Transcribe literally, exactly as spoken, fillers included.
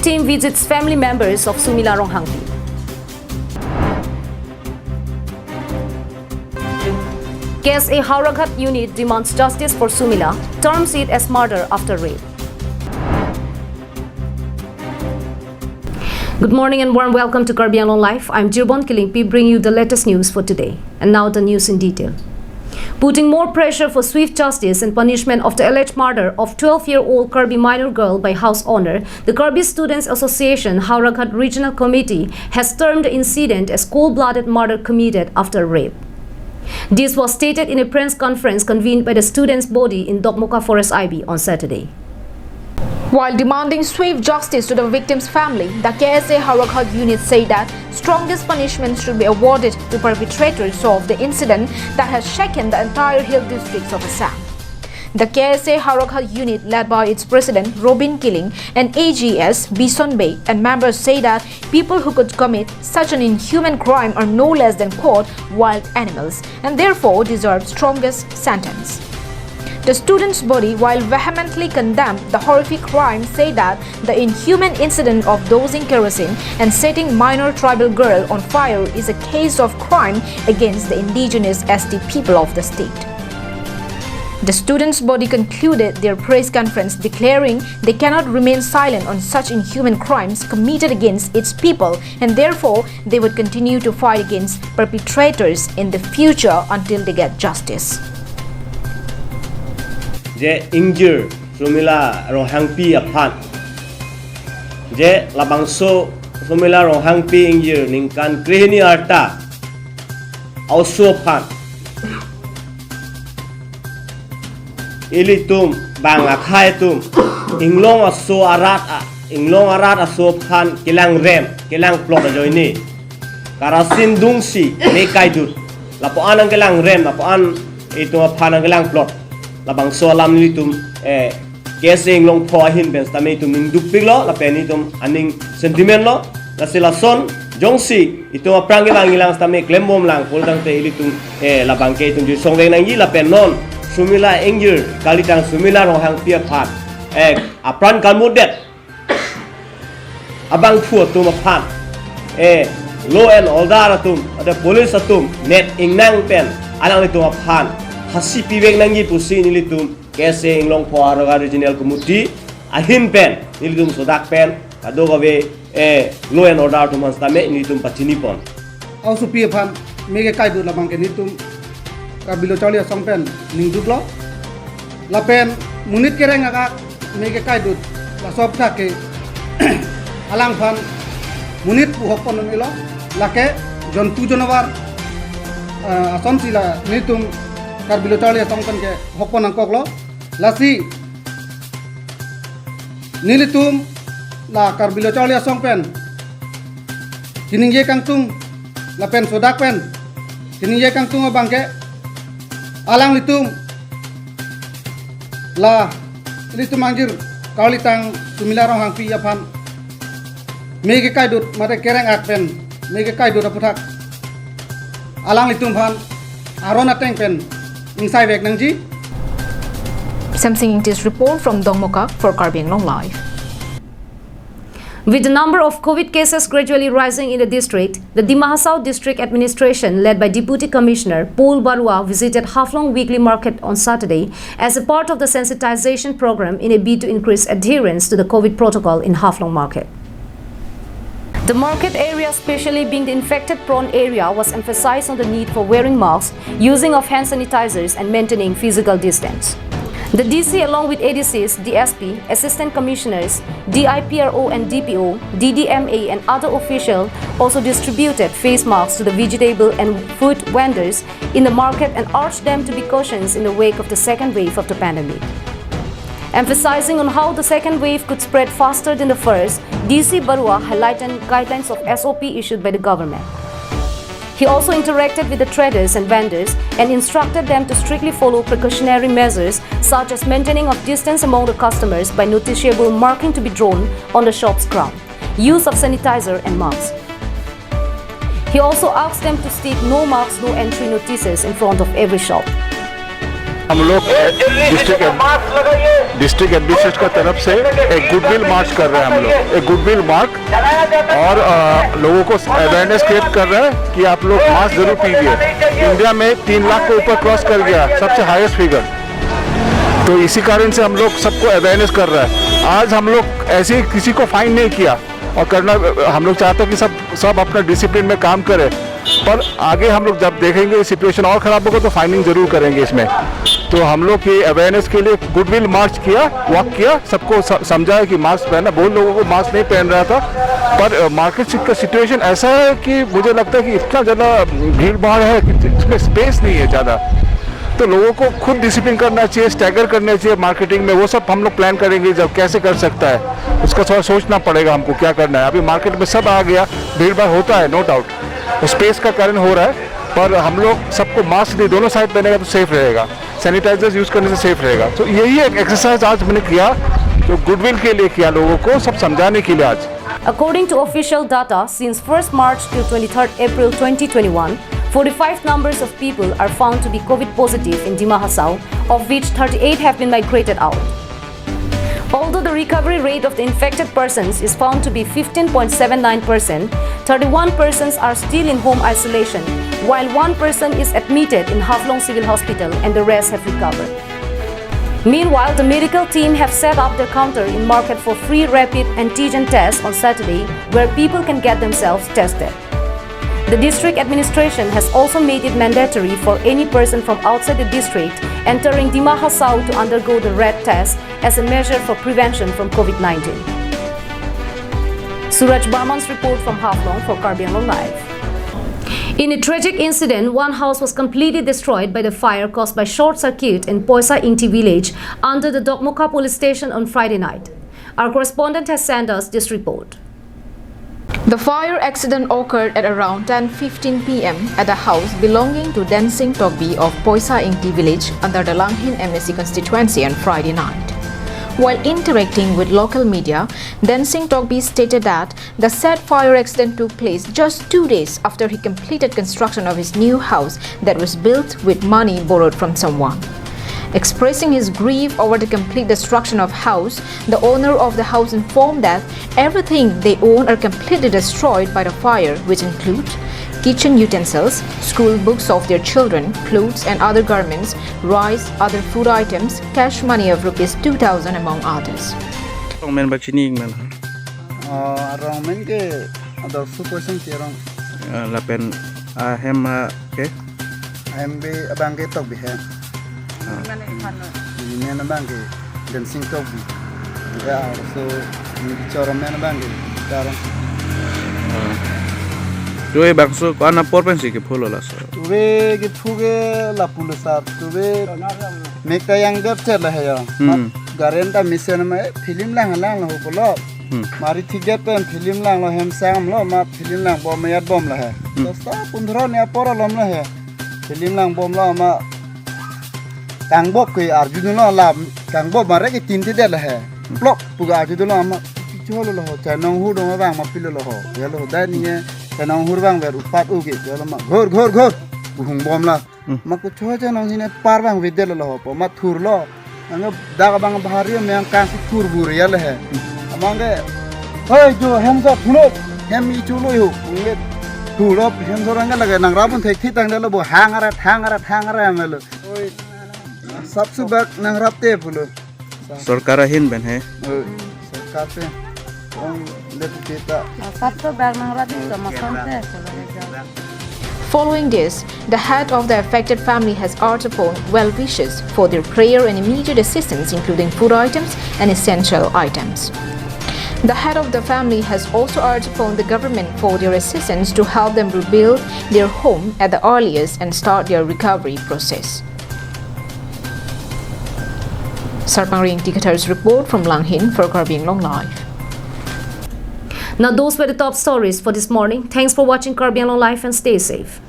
Team visits family members of Sumila Ronghangpi. K S A Howraghat unit demands justice for Sumila, terms it as murder after rape. Good morning and warm welcome to Karbi Anglong Live. I'm Jirbon Killingpi, bringing you the latest news for today. And now the news in detail. Putting more pressure for swift justice and punishment of the alleged murder of twelve-year-old Karbi minor girl by house owner, the Karbi Students Association Howraghat Regional Committee has termed the incident as cold-blooded murder committed after rape. This was stated in a press conference convened by the students' body in Dokmoka Forest I B on Saturday. While demanding swift justice to the victim's family, the K S A Howraghat unit said that strongest punishment should be awarded to perpetrators of the incident that has shaken the entire hill districts of Assam. The K S A Howraghat unit, led by its president Robin Killing and A G S Bison Bey, and members say that people who could commit such an inhuman crime are no less than, quote, wild animals, and therefore deserve strongest sentence. The students' body, while vehemently condemned the horrific crime, say that the inhuman incident of dosing kerosene and setting minor tribal girl on fire is a case of crime against the indigenous S T people of the state. The students' body concluded their press conference declaring they cannot remain silent on such inhuman crimes committed against its people, and therefore they would continue to fight against perpetrators in the future until they get justice. Je ingjir Sumila Ronghangpi aphan, je labangso Sumila Ronghangpi ingjir ningkan krehini arta a-oso aphan, ilitum bang akhei atum, inglong aso arat a, inglong arat aso aphan kelangrem, kelangplot ajoine karasin dungsi me kaidut, lapu-an nangkelangrem, lapu-an itum aphan nangkelangplot. Labangso alam nelitum, eh, K S A Inglongpho ahin pen sitame itum ningdukpiklo, lapen itum aning sentiment lo. Lasi lason jongsi itum aphrang kevang ilang sitame klembomlang pulotangte ilitum, eh, labangke itum jui songvek nangji, lapen non Sumila ingjir kalitang Sumila Ronghangpi aphan, eh, apran kanmudet abangphu atum aphan, eh, law and order atum, ada police atum, net ingnang pen alanglitum aphan phasi pivek nangji pusi nelitum K S A Inglongpho Howraghat Regional Committee ahin pen nelitum sodak pen kadokave, eh, law and order atum aphan sitame nelitum pachinipon. A-osopi aphan me kekaidut labangke nelitum Karbi Lo Charli Asong pen ningduklo. Lapen monit kereng akak me kekaidut laso aputhak ke alangphan monit pu hokpon un-elo, lake jontu janavar, eh, asonsi la nelitum Karbi Lo Charli Asong pen ke hokpon nangkoklo. Lasi nelitum la Karbi Lo Charli Asong pen keningje kangtung lapen sodak pen keningje kangtung abangke alanglitum la ilitum ingjir kalitang Sumila Ronghangpi aphan me kekaidut mate kereng ak pen me kekaidut aputhak alanglitum aphan aron ateng pen ingsaivek nangji. Samsing Ingti's report from Dokmoka for Karbi Anglong Live. With the number of COVID cases gradually rising in the district, the Dima Hasao District Administration, led by Deputy Commissioner Paul Barua, visited Haflong Weekly Market on Saturday as a part of the sensitization program in a bid to increase adherence to the COVID protocol in Haflong Market. The market area, especially being the infected prone area, was emphasized on the need for wearing masks, using of hand sanitizers and maintaining physical distance. The D C along with A D Cs, D S P, Assistant Commissioners, D I P R O and D P O, D D M A and other officials also distributed face masks to the vegetable and fruit vendors in the market and urged them to be cautious in the wake of the second wave of the pandemic. Emphasizing on how the second wave could spread faster than the first, D C Barua highlighted guidelines of S O P issued by the government. He also interacted with the traders and vendors and instructed them to strictly follow precautionary measures such as maintaining of distance among the customers by noticeable marking to be drawn on the shop's ground, use of sanitizer and masks. He also asked them to stick "No mask, no entry" notices in front of every shop. हम लोग district district administration का तरफ से एक गुडविल मार्च कर रहे हैं हम लोग, एक गुडविल मार्च, और अ, लोगों को अवेयरनेस क्रिएट कर रहा है कि आप लोग मास्क जरूर पीजिए। इंडिया में तीन लाख के ऊपर क्रॉस कर गया, सबसे हाईएस्ट फिगर। तो इसी कारण से हम लोग सबको अवेयरनेस कर रहा है। आज हम लोग ऐसे ही किसी को फाइन नहीं किया और करना, हम लोग चाहते हैं कि सब सब अपना डिसिप्लिन में काम करें, पर आगे हम लोग जब देखेंगे सिचुएशन और खराब होगा तो फाइनिंग जरूर करेंगे इसमें। तो हम लोग ये अवेयरनेस के लिए गुडविल मार्च किया, वॉक किया, सबको स- समझाया कि मास्क पहनना। बहुत लोगों को मास्क नहीं पहन रहा था, पर मार्केट का सिचुएशन ऐसा है कि मुझे लगता है कि इतना ज़्यादा भीड़ भाड़ है कि इसमें स्पेस नहीं है ज़्यादा। तो लोगों को खुद डिसिप्लिन करना चाहिए, स्टैगर करना चाहिए मार्केटिंग में। वो सब हम लोग प्लान करेंगे जब कैसे कर सकता है, उसका थोड़ा सोचना पड़ेगा हमको क्या करना है। अभी मार्केट में सब आ गया, भीड़ भाड़ होता है, नो डाउट, स्पेस का कारण हो रहा है, पर हम लोग सबको मास्क नहीं, दोनों साइड पहनेगा तो सेफ रहेगा। सैनिटाइजर्स यूज़ करने से सेफ रहेगा। तो यही एक एक्सरसाइज आज मैंने किया, तो गुडविल के लिए किया, लोगों को सब समझाने के लिए आज। According to official data, since first March till twenty-third April twenty twenty-one, forty-five numbers of people are found to be COVID positive in Dima Hasao, of which thirty-eight have been migrated out. Although the recovery rate of the infected persons is found to be fifteen point seven nine percent, thirty-one persons are still in home isolation, while one person is admitted in Haflong Civil Hospital and the rest have recovered. Meanwhile, the medical team have set up their counter in market for free rapid antigen test on Saturday, where people can get themselves tested. The district administration has also made it mandatory for any person from outside the district entering Dima Hasao to undergo the rat test as a measure for prevention from COVID nineteen. Suraj Barman's report from Haflong for Karbi Anglong Live. In a tragic incident, one house was completely destroyed by the fire caused by short circuit in Poisa Ingti village under the Dokmoka police station on Friday night. Our correspondent has sent us this report. The fire accident occurred at around ten fifteen p m at a house belonging to Densing Tokbi of Poisa Ingti village under the Langhin M A C constituency on Friday night. While interacting with local media, Densing Tokbi stated that the said fire accident took place just two days after he completed construction of his new house that was built with money borrowed from someone. Expressing his grief over the complete destruction of house, the owner of the house informed that everything they own are completely destroyed by the fire, which include kitchen utensils, school books of their children, clothes and other garments, rice, other food items, cash money of rupees two thousand, among others. Arong men ba chini men. Oh, arong men ke ada su question ke arong. Eh, lapen ahem, ah, ke? Ahem be abang ke Tokbi he. Ah. Ini men abang ke Densing Tokbi. Ya, so ini bichara men abang ke. Karong. Ah. Tuve bangso ko-an apor pensi kephulo laso? Tuve kephu ke lapu lo sir. Tuve mek ta yang dep chet la he ya. Hmm. Mat garen ta mesen ma, eh, film lang lang lo pulo. Hmm. Mari ticket pen film lang lo hem sang lo ma film lang bom yat bom la he. Hmm. Dosta pundro ne apor alom la he. Film lang bom lo ma kangbop ke arju lo la kangbop mare ke tin ti det la he. Hmm. Plok pu ga arju lo ma picholo lo ho. Chanong hu dong bang ma pilo lo ho. Ya lo da ni ye chanong hu bang ver upat u ke ya lo ma ghor ghor ghor. Pu hung bom la. Hmm. Ma kucho chanong hine par bang vede lo ho po ma thur lo. Ang dak bang bahari me ang kang si thur bur ya le he. Amang ke, "Hoi jo hem so thulo, hem i chulo yo." Ang ke thur lo hem so rang lage nang rabun thek thi tang de lo bo hang arat hang arat hang arat me lo. Oi. Sab su bak nang rap te pulo. Sorkar ahin pen he. Oi. Sorkar te. Ong let kita. Sab su bak nang rap te ma son te. Following this, the head of the affected family has urged upon well-wishers for their prayer and immediate assistance, including food items and essential items. The head of the family has also urged upon the government for their assistance to help them rebuild their home at the earliest and start their recovery process. Sarpang Ring Tikathar's report from Langhin for Karbi Anglong Live. Now, those were the top stories for this morning. Thanks for watching Karbi Anglong Live and stay safe.